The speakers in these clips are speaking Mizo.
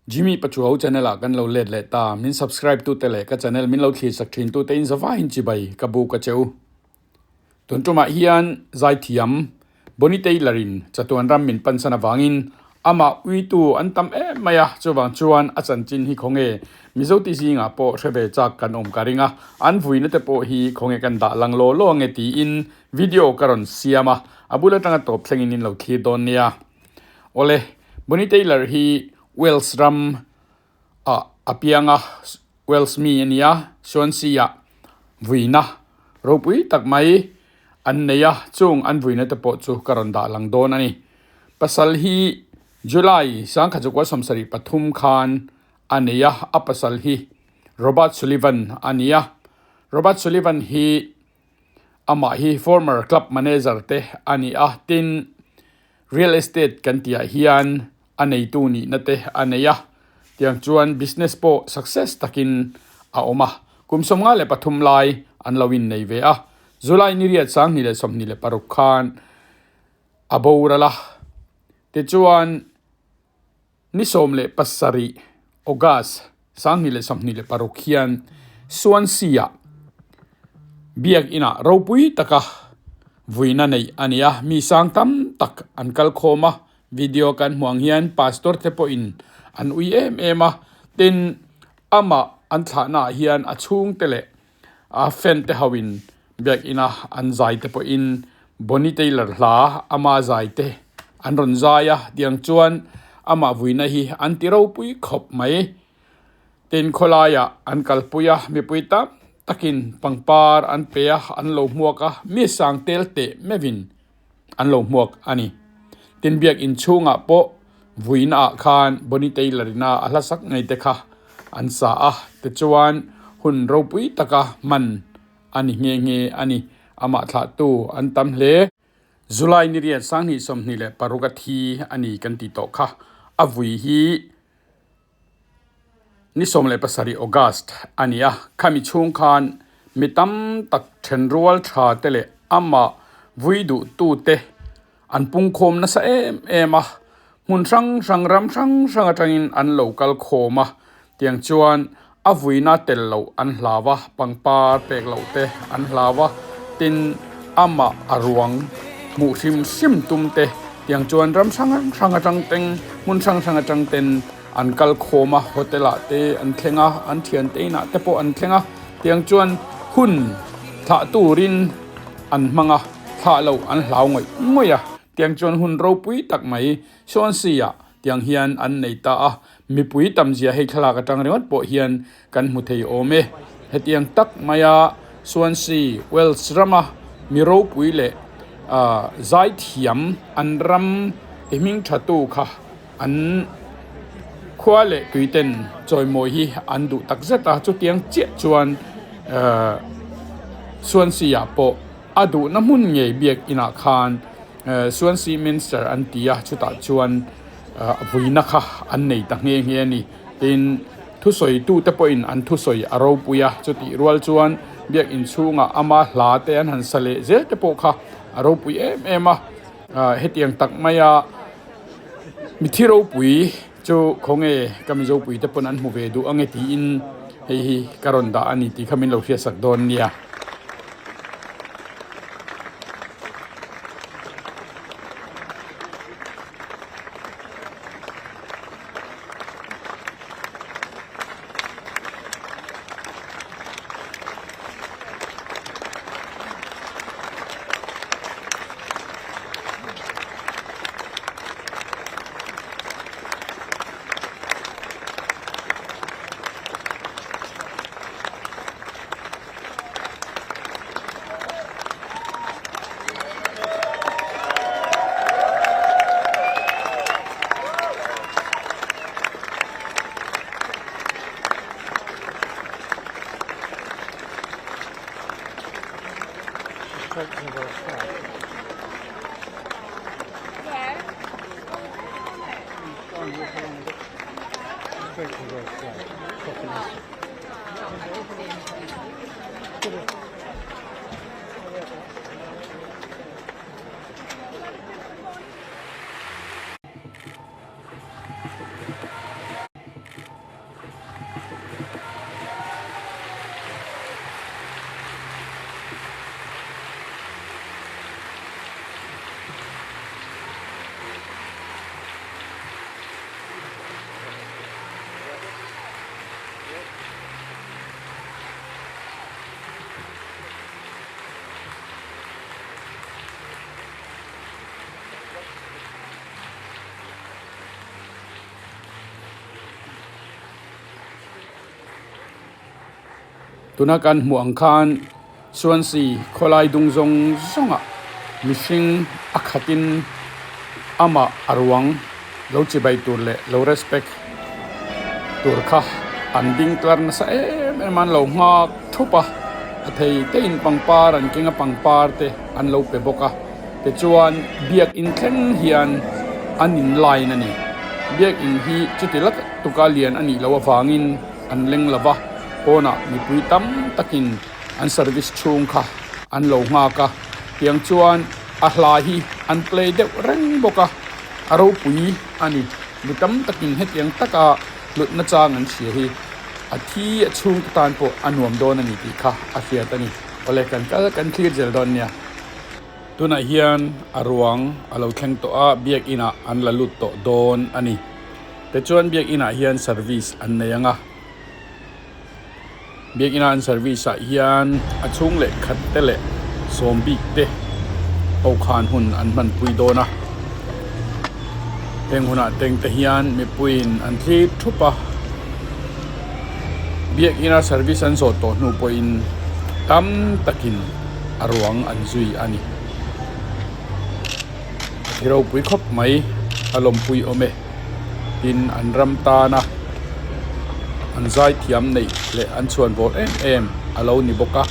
Jimmy Pachuau channel ah kan lo let leh ta, min subscribe tute leh ka channel min lo thlir sak thin tute in zavaiin chibai ka buk a che u. Tun tumah hian zaithiam Bonnie Taylor in chatuan ram min pansan avangin amah uitu an tam em mai a, chuvang chuan a chanchin hi khawnge Mizo ti zingah pawh hre ve chak kan awm ka ring a, an vuina te pawh hi khawnge kan dah lang law law ange tiin video ka rawn siam a, a bul atanga tawp thlengin in lo thlir dawn nia. Awle, Bonnie Taylor hi Wales ram ah a piang a, Wales mi a ni a, Swansea ah vuina ropui tak mai an nei a, chung an vuina te pawh chu ka rawn dah lang dawn a ni. Pasal hi July 1973 khan a nei a, a pasal hi Robert Sullivan a ni a, Robert Sullivan hi amah hi former club manager te a ni a, tin real estate kan tih ah hian a neitu nihna te a nei a, tiang chuan business pawh success takin a awm a, kum 53 lai an lo innei ve a, July ni riat 2026 khan a boral a, tichuan Ni 17 August 2026 hian Swansea-ah biakinah ropui taka vuina neih a ni a, mi sang tam tak an kal khawm a, video kan hmuh ang hian pastor te pawhin an ui em em a, tin amah an thlahnaah hian a chhungte leh a fan te hoin biakina an zai te pawhin Bonnie Taylor hla ama zai te an rawn zai a tiang chuan amah vuina hi an ti ropui khawp mai. Tin khawlaiah an kalpui a mipui tam takin pangpar an pe a an lo hmuak a mi sang tel teh meuhin an lo hmuak a ni. Tin biak inchhungah pawh vuina ah khan Bonnie Taylor ina a hla sak ngei te kha an sa a tichuan hun ropui taka hman a ni nghe nghe a ni. Amah thlahtu an tam hle. July ni riat 2026 a thi a ni kan tih tawh kha a vui hi Ni 17 August a ni a, khami chhung khan mi tam tak thenrual tha te leh amah vui duhtute an pungkhawm nasa em em a, hmun hrang hrang ram hrang hrang atangin an lo kal khawm a, tiang chuan a vuina tel loh an hlau a, pangpar pek loh te an hlau a, tin amah a ruang hmuh hrim hrim tum te tiang chuan ram hrang hrang atang teng hmun hrang hrang atang ten An kal khawm a, hotel ah te an thleng a, an thiante inah te pawh an thleng a, tiang chuan hun thlah turin an hmang a, thlah loh an hlau ngawih ngawih a, tiang chuan hun ropui tak mai Swansea ah tiang hian an nei ta a, mipui tam zia hei thlalak atang ringawt pawh hian kan hmu thei awm e. Hetiang tak maia Swansea, Wales rama mi ropui leh zaithiam an ram ti hming tha tu kha An khua leh tuiten chawimawi hi an duh tak zet a, chutiang chiah chuan Swansea ah pawh a duhna hmun ngei biak inah khan Swansea Minster an ti a, chutah chuan vuina kha an nei ta nghe nghe a ni. Tin, thusawitute pawhin an thusawi a ropui a, chutih rual chuan biak inchhungah ama hla te an han sa leh zel te pawh kha a ropui em em a, hetiang tak maia. Mithi ropui chu khawnge ka Mizopui te pawn an hmu ve duh ange tiin hei hi ka rawn dah a ni tih kha min lo hriatsak dawn nia. Tuna kan hmuh ang khan Swansea khawlai dung zawng zawngah mihring a khatin amah a ruang lo chibai tur leh lo respect tur kha an ding tlar nasa em em a, an lo nghak thup a, a thei tein pangpar an keng a pangpar te an lo pe bawk a. Tichuan biakinn thleng hian an in line a ni. Biakinn hi chuti la tuka lian a nih loh avangin an leng lo va, pawnah mipui tam takin an service chhung kha an lo nghak a. Tiang chuan a hla hi an play deuh reng bawk a, a ropui a ni. Mi tam takin hetiang taka hlutna chang an hria hi a thi a chhungte tan pawh a nuam dawn a ni tih kha a hriat a ni. Awle kan kal kan thlir zel dawn nia. Tunah hian a ruang a lo thleng tawh a, biakin ah an la lut tawh dawn a ni. Tichuan biakin ah hian service an nei ang a. Biakin a an service ah hian a chhung leh khat te leh sawm bik te ho khan hun an hmanpui dawn a. Heng hunah teng te hian mipuiin an thlir thup a. Biakin a service an zawh tawh hnu pawhin tam takin a ruang an zui a ni. A thi ropui khawp mai a lawmpui awm e. Tin an ram tana an zai thiam neih leh an chhuan vawr em em a lo ni bawk a.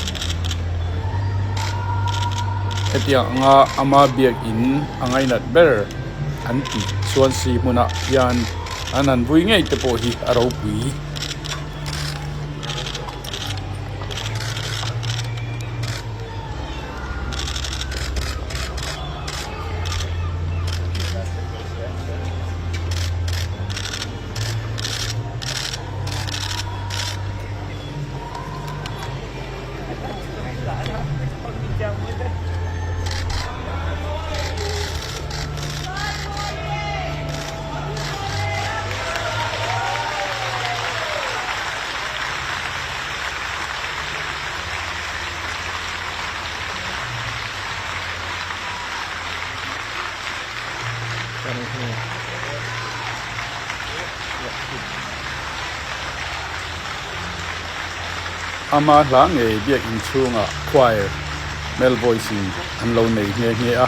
Hetiang anga ama biakin a ngainat ber an tih chuan si hmunah hian an han vui ngei te pawh hi a ropui. Ama hla ngei biakinn chhungah choir male voice in an lo nei nghe nghe a.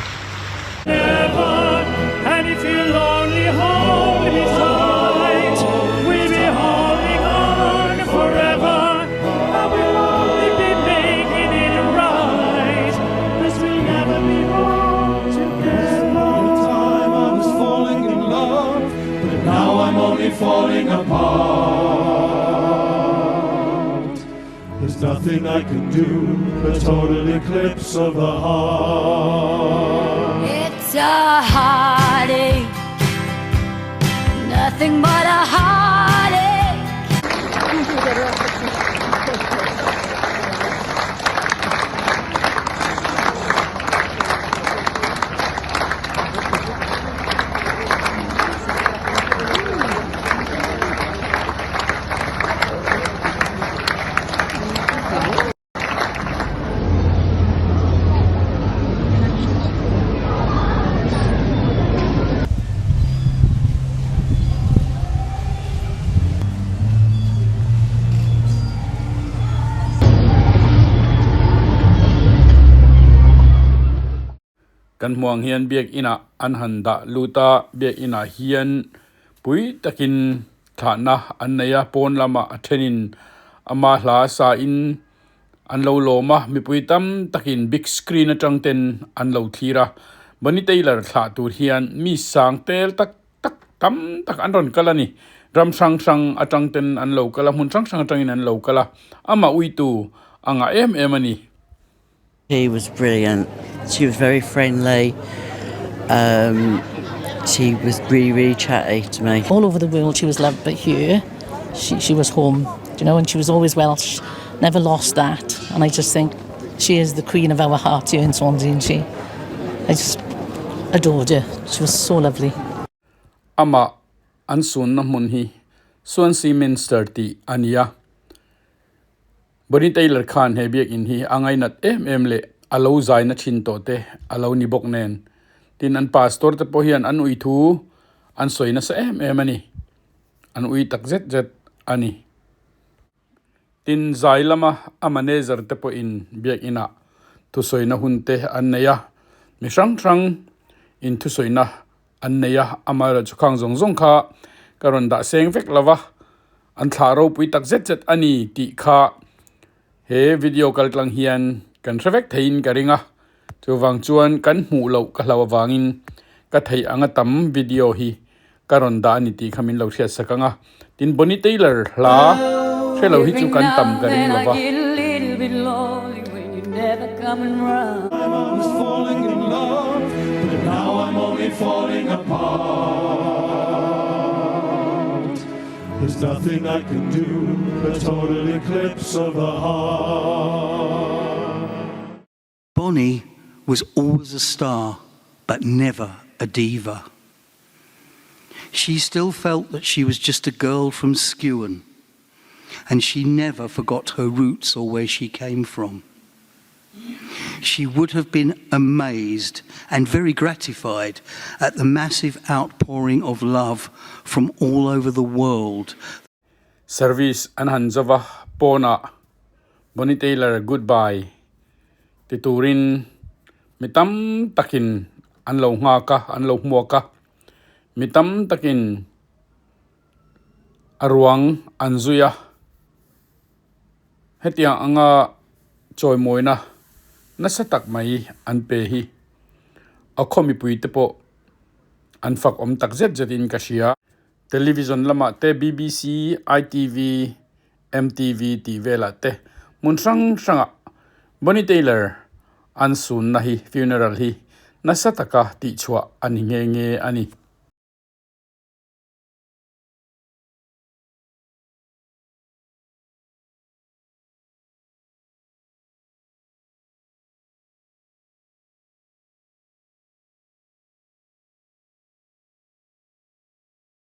There's nothing I can do, a total eclipse of the heart. It's a heartache, nothing but a heartache. Kan hmuang hian biakinah an han dah lut a, biakinah hian pui takin thlahna an nei a, pawn lamah a thenin ama hla sa in an lo lawm a, mipui tam takin big screen atang ten an lo thlir a, Bunny Taylor thlah tur hian mi sang tel tak tak tam tak an rawn kal a ni, ram hrang hrang atang ten an lo kal a, hmun hrang hrang atangin an lo kal a, amah uitu a ngah em em a ni. She was brilliant. She was very friendly. Um, she was really, really chatty to me. All over the world she was loved, but here she, she was home, you know, and she was always Welsh, never lost that. And I just think she is the queen of our heart here in Swansea, and she, I just adored her. She was so lovely. Amah an sunna hmun hi Swansea Minster tih a ni a. Bonnie Taylor khan he biakinn hi a ngainat em em leh a lo zaina thin tawh te a lo ni bawk nen. Tin an pastor te pawh hian an ui thu an sawi nasa em em a ni. An ui tak zet zet a ni. Tin, zai lama a manager te pawhin biakinah thusawina hun te an nei a, mi hrang hrang in thusawina an nei a, amaherawhchu khang zawng zawng kha ka rawn dah seng vek lo va, an thlah ropui tak zet zet a ni tih kha he video kal tlang hian kan hre vek theiin ka ring a, chuvang chuan kan hmuh loh ka hlau avangin ka theih anga tam video hi ka rawn dah a ni tih kha min lo hriat sak ang a, tin Bonnie Taylor hla hre lo hi chu kan tam ka ring lo va. Bonnie was always a star, but never a diva. She still felt that she was just a girl from Skewen, and she never forgot her roots or where she came from. She would have been amazed and very gratified at the massive outpouring of love from all over the world. Service an han zova pawnah Bonnie Taylor goodbye ti turin mi tam takin an lo nghak a, an lo hmuak a. Mi tam takin a ruang an zui a. Hetiang anga chawimawina nasa tak mai an pe hi a khaw mipui te pawh an fak awm tak zet zet in ka hria. Television lamah te BBC, ITV, MTV tih velah te hmun hrang hrangah Bonnie Taylor an sunna hi funeral hi nasa taka tihchhuah a ni nghe nghe a ni.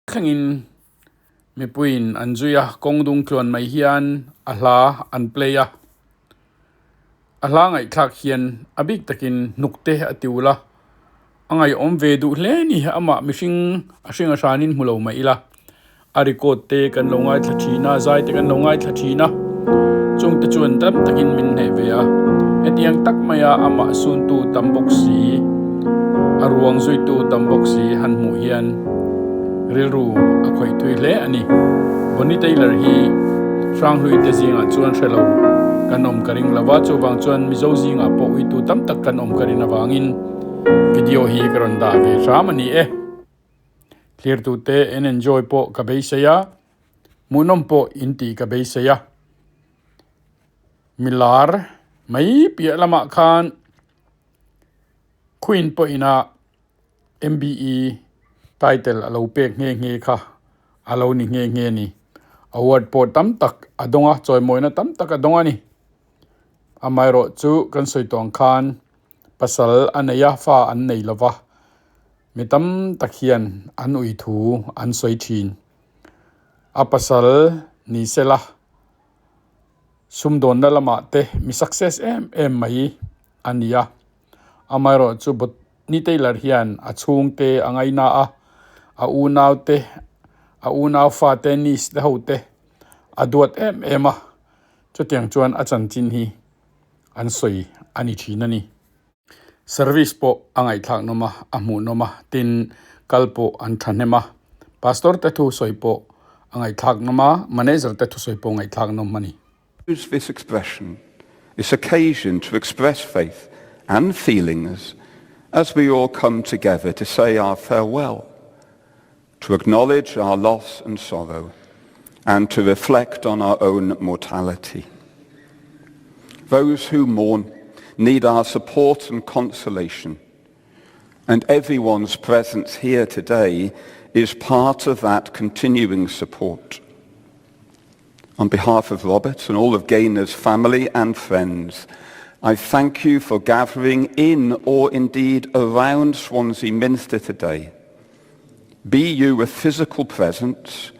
Thlengin mipuiin an zui a, kawng dung tluan mai hian a hla an play a, a hla ngaihthlak hian a bik takin hnuk te a ti ul a, a ngaihawm ve duh hle a ni, amah mihring a hring a hranin hmu lo mai ila, a record te kan lo ngaithla thin a, zai te kan lo ngaithla thin a, chung te chuan tam takin min hneh ve a, hetiang tak maia amah suntu tam bawk si, a ruang zuitu tam bawk si han hmuh hian rilru a khawih thui hle a ni. Bonnie Taylor hi Hranghlui te zingah chuan hre lo kan awm ka ring lo va, chuvang chuan Mizo zingah pawh uitu tam tak kan awm ka rin avangin video hi ka rawn dah ve hram a ni e. Thlirtute en enjoy pawh ka beisei a, hmuhnawm pawh in tih ka beisei a. Milar mai piah lamah khan Queen pawhina MBE title a lo pek nghe nghe kha a lo ni nghe nghe a ni. Award pawh tam tak a dawng a, chawimawina tam tak a dawng a ni. Amaherawh chu kan sawi tawh ang khan pasal a nei a, fa an nei lo va, mi tam tak hian an ui thu an sawi thin. A pasal ni sela sumdawnna lamah te mi success em em mai a ni a, amaherawh chu Bonnie Taylor hian a chhungte a ngaina a, a unau te, a unau fate niece te ho te a duat em em a, chutiang chuan a chanchin hi an sawi a ni thin a ni. Service pawh a ngaihthlak nawm a, a hmuh nawm a, tin kal pawh an thahnem a. Pastor te thu sawi pawh a ngaihthlak nawm a, manager te thu sawi pawh ngaihthlak nawm a ni. Use this expression, this occasion to express faith and feelings as we all come together to say our farewell, to acknowledge our loss and sorrow, and to reflect on our own mortality. Those who mourn need our support and consolation, and everyone's presence here today is part of that continuing support. On behalf of Robert and all of Gaynor's family and friends, I thank you for gathering in or indeed around Swansea Minster today. Be you a physical presence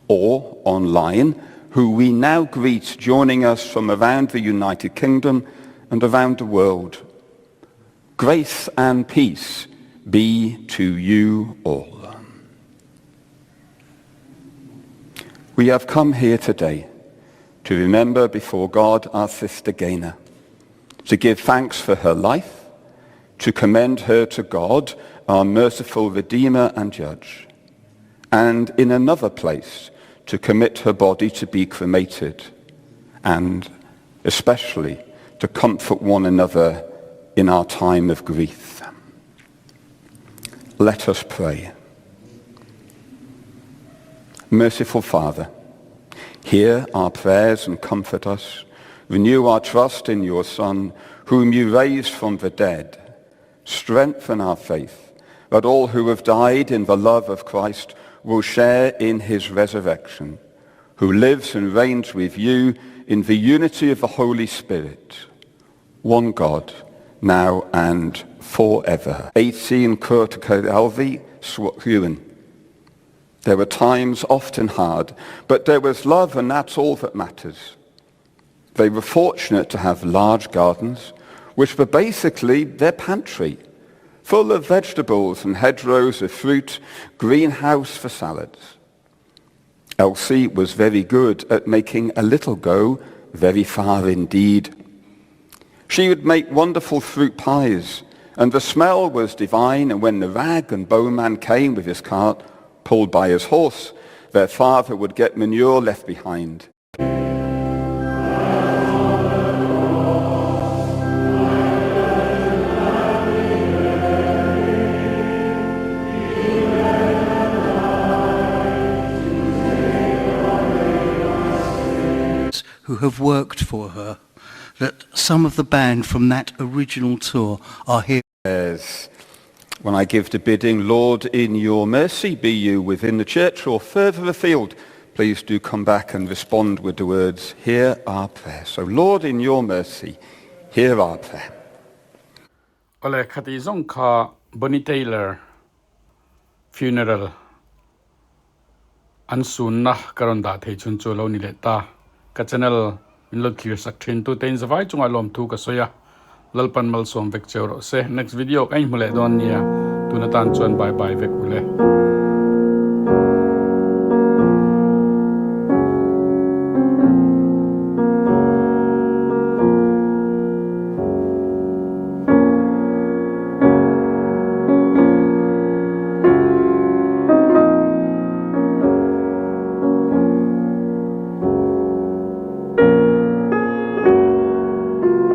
or online, who we now greet joining us from around the United Kingdom and around the world. Grace and peace be to you all. We have come here today to remember before God our sister Gaynor, to give thanks for her life, to commend her to God, our merciful Redeemer and Judge, and in another place to commit her body to be cremated, and especially to comfort one another in our time of grief. Let us pray. Merciful Father, hear our prayers and comfort us. Renew our trust in your Son, whom you raised from the dead. Strengthen our faith, that all who have died in the love of Christ will share in his resurrection, who lives and reigns with you in the unity of the Holy Spirit, one God, now and forever. 18 Kurt Alvi Swahuan. There were times often hard, but there was love and that's all that matters. They were fortunate to have large gardens, which were basically their pantry, full of vegetables and hedgerows of fruit, greenhouse for salads. Elsie was very good at making a little go very far indeed. She would make wonderful fruit pies, and the smell was divine, and when the rag and bone man came with his cart, pulled by his horse, their father would get manure left behind. Who have worked for her, that some of the band from that original tour are here. When I give the bidding, Lord, in your mercy, be you within the church or further afield, please do come back and respond with the words, hear our prayer. So, Lord, in your mercy, hear our prayer. Awle, khati zawng kha Bonnie Taylor funeral an sunna ka rawn dah thei chhun chu a lo ni leh ta. Ka channel min lo thlir sak thin tu te in zavai chungah lawmthu ka sawi a, Lalpan malsawm vek cheu rawh se. Next video ka inhmu leh dawn nia, tun atan chuan bye bye vek u le.